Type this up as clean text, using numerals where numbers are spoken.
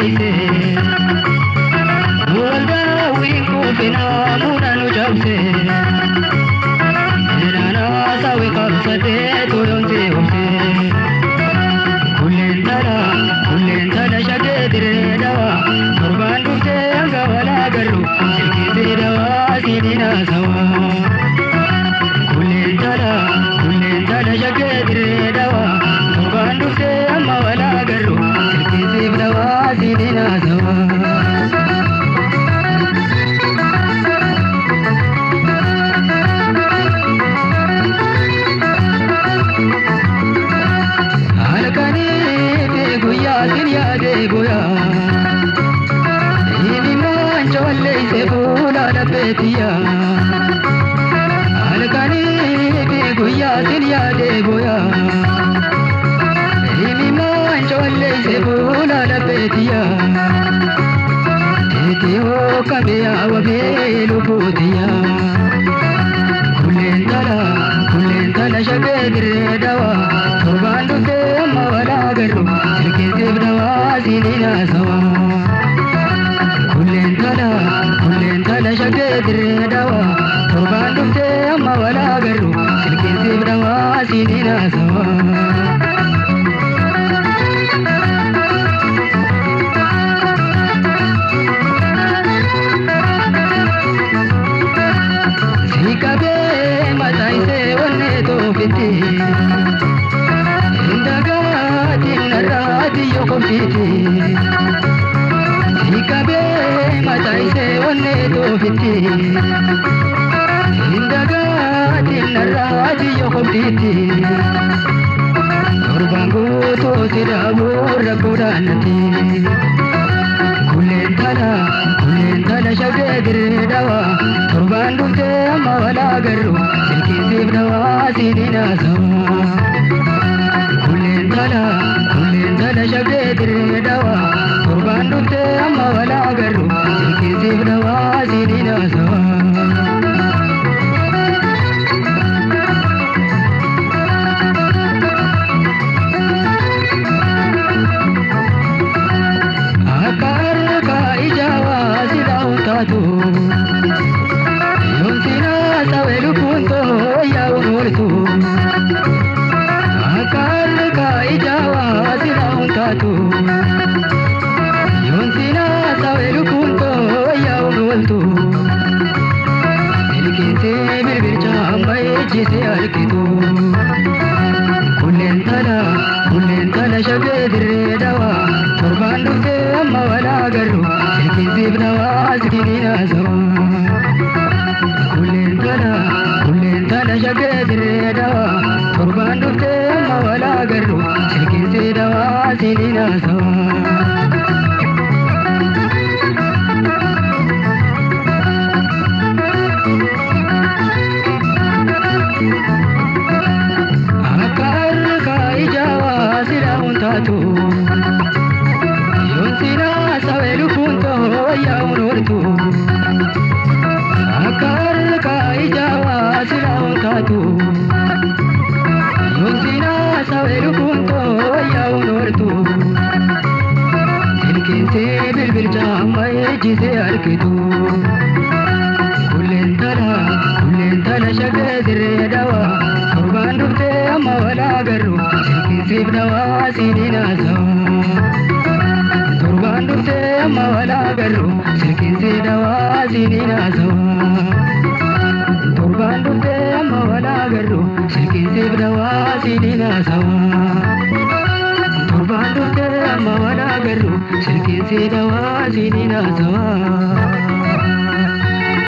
walleeyse. Waldaawwiin kuufinaa muna nu cabse. Seenaan sawi qabsatee toyoon obse. Kulleen tana kulleen tana shaggee dirree dawaa torbaan dhuftee hanga walaa garuu silkiisee dawaa siiniin haasawaa. Kulleen tana kulleen tana shaggee dirree dawaa torbaan dhuftee amma walaa garuu silkiiseef dawaa siiniin haasawaa. Halkanii fi guyyaa sin yaadee booyaa. Himimaan colleeyse fuula labbeetiyyaa. Halkanii fi guyyaa sin yaadee booyaa. Himimaan colleeyse fuula labbeetiyyaa. Teetiyoo kamiyaa wabii lubbuutiyyaa. Kulleen tana kulleen tana shaggee dirree dawaa torbaan dhuftee amma walaa garuu silkiisiif dawaa siiniin haasawaa. Kulleen tana kulleen tana shaggee dirree dawaa torbaan dhuftee amma walaa garuu silkiisiif dawaa siiniin haasawaa. Si qabee mataa isee wanne toofitti. Indagaatiin narraati yoo qoftiiti. Si qabee mataa isee wanne toofitti. Indagaatiin narraati yoo qoftiiti. Torbaan guutuu si dhaabuu rakkoodhaan natti. Kulleen tana kulleen tana shaggee dirree dawaa torbaan dhuftee amma walaa garuu silkiisiif dawaa siiniin haasawaa. Kulleen tana kulleen tana shaggee dirree dawaa torbaan dhuftee amma walaa garuu silkiisiif dawaa siiniin haasawaa. Akka harka ijaa si dhaa'uun taatu. Yoon siinaa sawee lubbuun too yaa'uun ooltu. Akka harka ijaa si dhaa'uun taatu. Yoon siinaa sawee lubbuun too yaa'uun ooltu. Silkiinsee birbircha amma ejjisee argitu. Kulleen tana kulleen tana shaggee dirree dawaa torbaan dhuftee amma walaa garuu silkiisiif dawaa siiniin haasawaa. Kulleen tana kulleen tana shaggee dirree dawaa torbaan dhuftee amma walaa garuu silkiisee dawaa siiniin haasawaa. Akka harka ijaa si dhaa'uun taatu. Yoon siinaa sawee lubbuun too yaa'uun ooltu. Akka harka ijaa si dhaa'uun taatu. Yoon siinaa sawee lubbuun too yaa'uun ooltu. Silkiinsee bilbilcha amma ejjisee argitu. Kulleen tana kulleen tana shaggee dirree dawaa torbaan dhuftee amma walaa garuu silkiisiif dawaa siiniin haasawaa. Torbaan dhuftee amma walaa garuu silkiinsee dawaa siiniin haasawaa. Torbaan dhuftee amma walaa garuu silkiisiif dawaa siiniin haasawaa. Torbaan dhuftee amma walaa garuu silkiinsee dawaa siiniin haasawaa.